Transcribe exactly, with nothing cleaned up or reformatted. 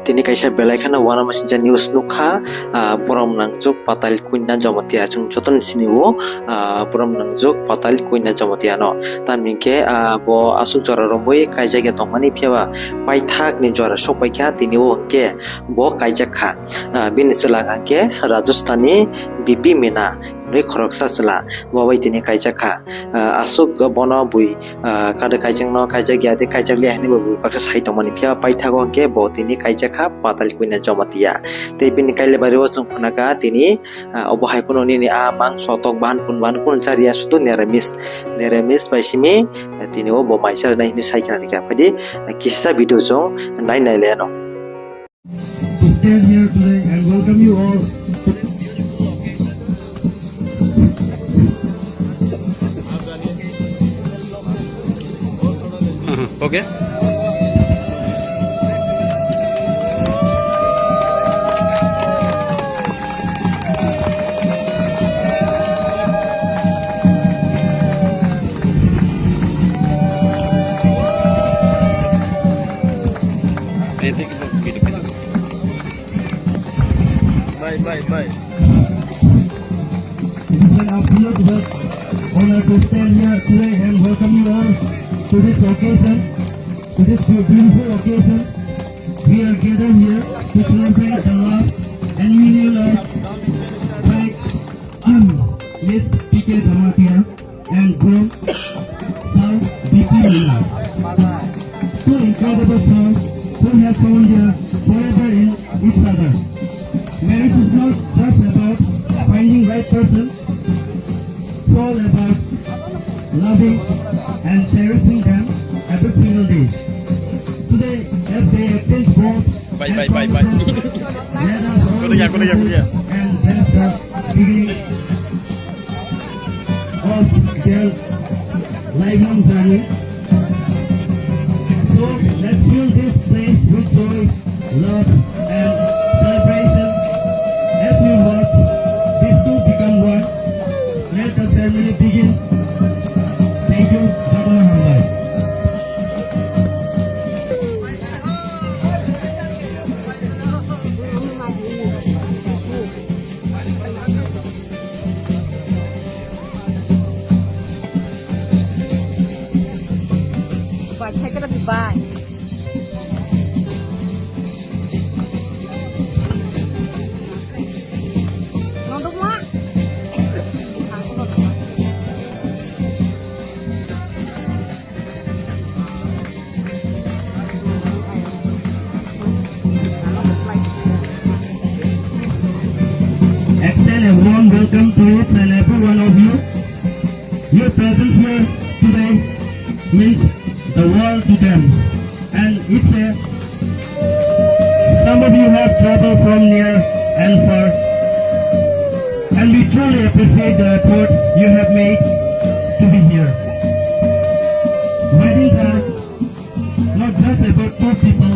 Tini kaisa belai kheno uanamasingcha news nukha, ah, borom nangjuk Patal Kanya Jamatia. Chwng jotono sinio, ah, borom nangjuk Patal Kanya Jamatia no. Tamni hwnkhe, ah, bo aswk jora romwi kaijak ya tongmani, phiya ba paithakni jora sokpaikha, tini o hwnkhe bo kaijak kha. Ah, bini chwla hwnkhe Rajasthani B P Meena. Hwnwi khoroksa chwla bo bai tini kaijak kha. Ah, aswk bono bui, ah, kado kaijakno kaijak ya de, kaijak liya hinwi bo bui baksa sai tongmani, phiya paithago hwnkhe bo tini kaijak kha Patal Kanya Jamatia. Tei bini kailaibari o chwng phunukha tini, ah, obo hai kheno nini a mangso tok ban kun ban kun chariya sudu niramis, niramis bai simi, ah, tini o bo mai charinai hinwi sai khna ni kha. Phaidi, ah, kisa video chwng nai nai le ano. To stand here today and welcome you all. Okay. Bye, bye, bye. It is an absolute honor to stand here today and welcome you all to this occasion, to this beautiful occasion. We are gathered here to celebrate the love and union of Miss P K Jamatia and groom, Sir B P Meena. Two incredible souls who have found their forever in each other. Marriage is not just about finding right person, it's all about loving and cherishing them every single day. Today, as they exchange vows and promises, let us all be careful and bless the beginning of their lifelong journey. So let's fill this place with joy, love, and celebration as we watch these two become one. Let the ceremony begin. Thank you, Jagmohan Bhai. Bai, cycle di bai. Nondok ma? Extend a warm welcome to each and every one of you. Your presence here today means the world to them. And it's a, some of you have traveled from near and far. And we truly appreciate the effort you have made to be here. Weddings are not just about two people.